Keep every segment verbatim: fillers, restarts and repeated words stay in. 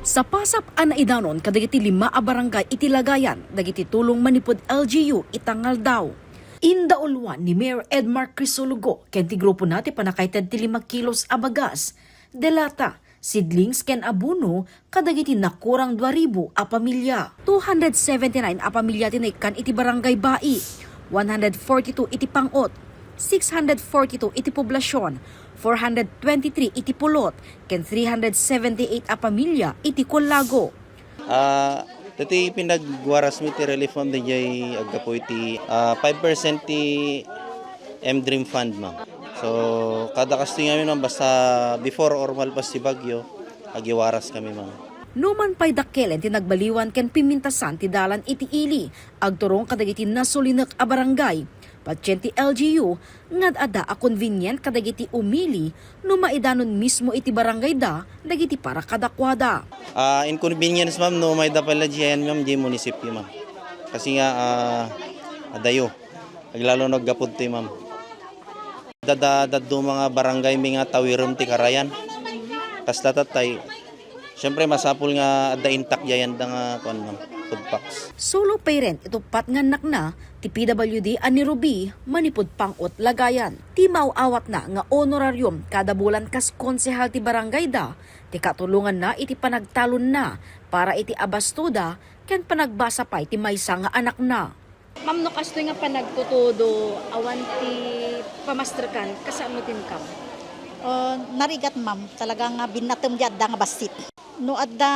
Sapasap a naidanon kadagiti lima a barangay iti Lagayan dagiti tulong manipud L G U ita nga aldaw. Indauluan ni Mayor Edmar Crisologo ken ti grupona ti pannakaited ti lima kilos a bagas, de lata, seedlings ken abono kadagiti nakurang dua ribu a pamilya. Two hundred seventy-nine a pamilya ti naikkan iti Barangay Bai, one hundred forty-two iti Pangot, six hundred forty-two iti Poblacion, four hundred twenty-three iti Pulot, ken three hundred seventy-eight a pamilya iti Colago. Ah, dati pinagwarasmi ti relief, ma'am, daydiay aggapu iti, ah, five percent ti M dream Fund, ma'am. So, kada kastoy ngamin, ma'am, basta before or malpas ti bagyo, agiwaras kami, ma'am. Numan pay dakkelen ti nagbaliwan ken pimintasan ti dalan iti ili, agturong kadagiti nasulinek a barangay, patien ti L G U nga ad-adda a convenient kadagiti umili no maidanon mismo iti barangayda dagiti para kadakuada. Ah, inconvenience, ma'am, no maida pay la diay, ma'am, diay munisipyo, ma'am. Kasi nga, ah, adayo. Aglalo no aggapu ditoy, ma'am. Dada, dadduma nga barangay mi nga tawirem ti karayan. Kasla tatay, siyempre, masapul nga adda intact diay anda nga, kuan, ma'am, food packs. Solo parent iti uppat nga annakna ti P W D a ni Ruby manipud Pangot, Lagayan. Ti maaw-awatna nga honorarium kada bulan kas konsehal ti barangayda ti katulonganna iti panagtalonna para iti abastoda ken panagbasa pay ti maysa nga anakna. Ma'am, no kastoy nga panagtutudo, awan ti pamasterkan, kasano ti income? Ah, narigat, ma'am. Talaga nga binnatem diay adda nga bassit. No adda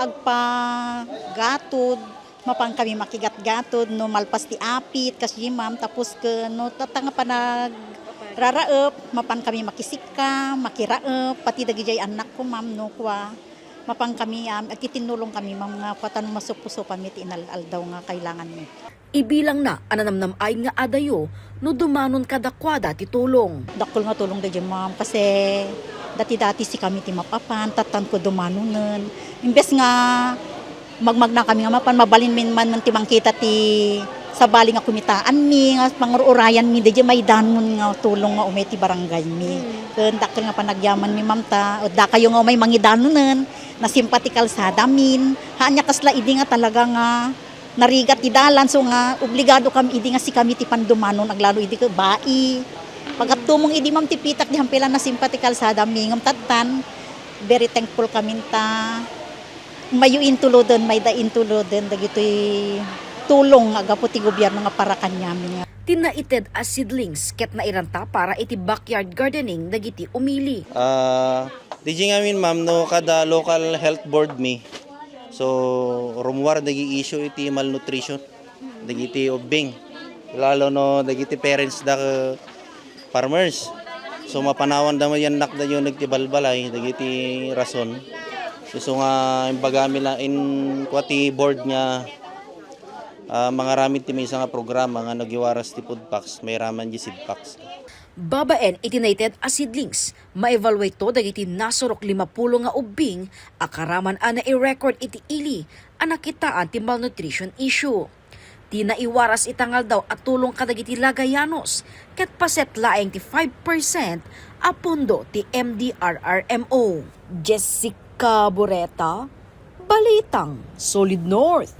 agpagatod, mapan kami makigatgatod. No malpas ti apit, kasdi, ma'am, tapos ken no tatta nga panagraraep, mapan kami makisikka, makiraep, pati dagidiay annakko, ma'am, no kua, mapan kami, am, agtitinnulong kami, ma'am, nga kua ta no masupsupami ti inal-aldaw nga kailanganmi. Ibilangna a nanamnam-ay nga adayo no dumanon kadakuada ti tulong. Dakkel nga tulong daydiay, ma'am, kasi dati-dati sikami ti map-apan, tattan ko dumanonen. Imbes nga magmagna kami nga mapan, mabalin min man ti mangkita ti sabali nga kumitaanmi, nga pangur-urayanmi, daydiay maidanon nga tulong nga umay ti barangaymi. Mm. Ken dakkel nga panagyamanmi, ma'am, ta, dakayo nga umay mangidanonen, nasimpa ti kalsadamin. Haan nga kasla idi nga talaga nga narigat ti dalan, so nga obligado kami idi nga sikami ti pandumanon, aglalo idi ket bai. Pagtumong idi, ma'am, ti pitak, di hampila nasimpa ti kalsada, mingem tattan, very thankful kamin ta mayo intuloden, mayda intuloden dagitoy tulong nga gapu ti gobierno nga para kaniamin. Ti naited a seedlings ket nairanta para iti backyard gardening dagiti umili. Ah, daydiay ngamin, ma'am, no kada local health board mi, so, rummuar dagiti issue iti malnutrition dagiti ubbing, lalo no dagiti parents da farmers. So, mapanawanda met ti annakda diay uneg ti balbalay dagiti rason. Isu nga imbagami la in kua ti board nga, ah, mangaramid ti maysa nga programa nga no agiwaras ti food packs, mairaman diay seed packs. Babaen iti naited a seedlings, ma-evaluate to dagiti nasurok limapulo nga ubbing a karaman a nai-record iti ili a nakitaan ti malnutrition issue. Ti naiwaras ita nga aldaw a tulong kadagiti Lagayanos ket paset laeng ti five percent a pondo ti M D R R M O. Jessica Boreta, Balitang Solid North.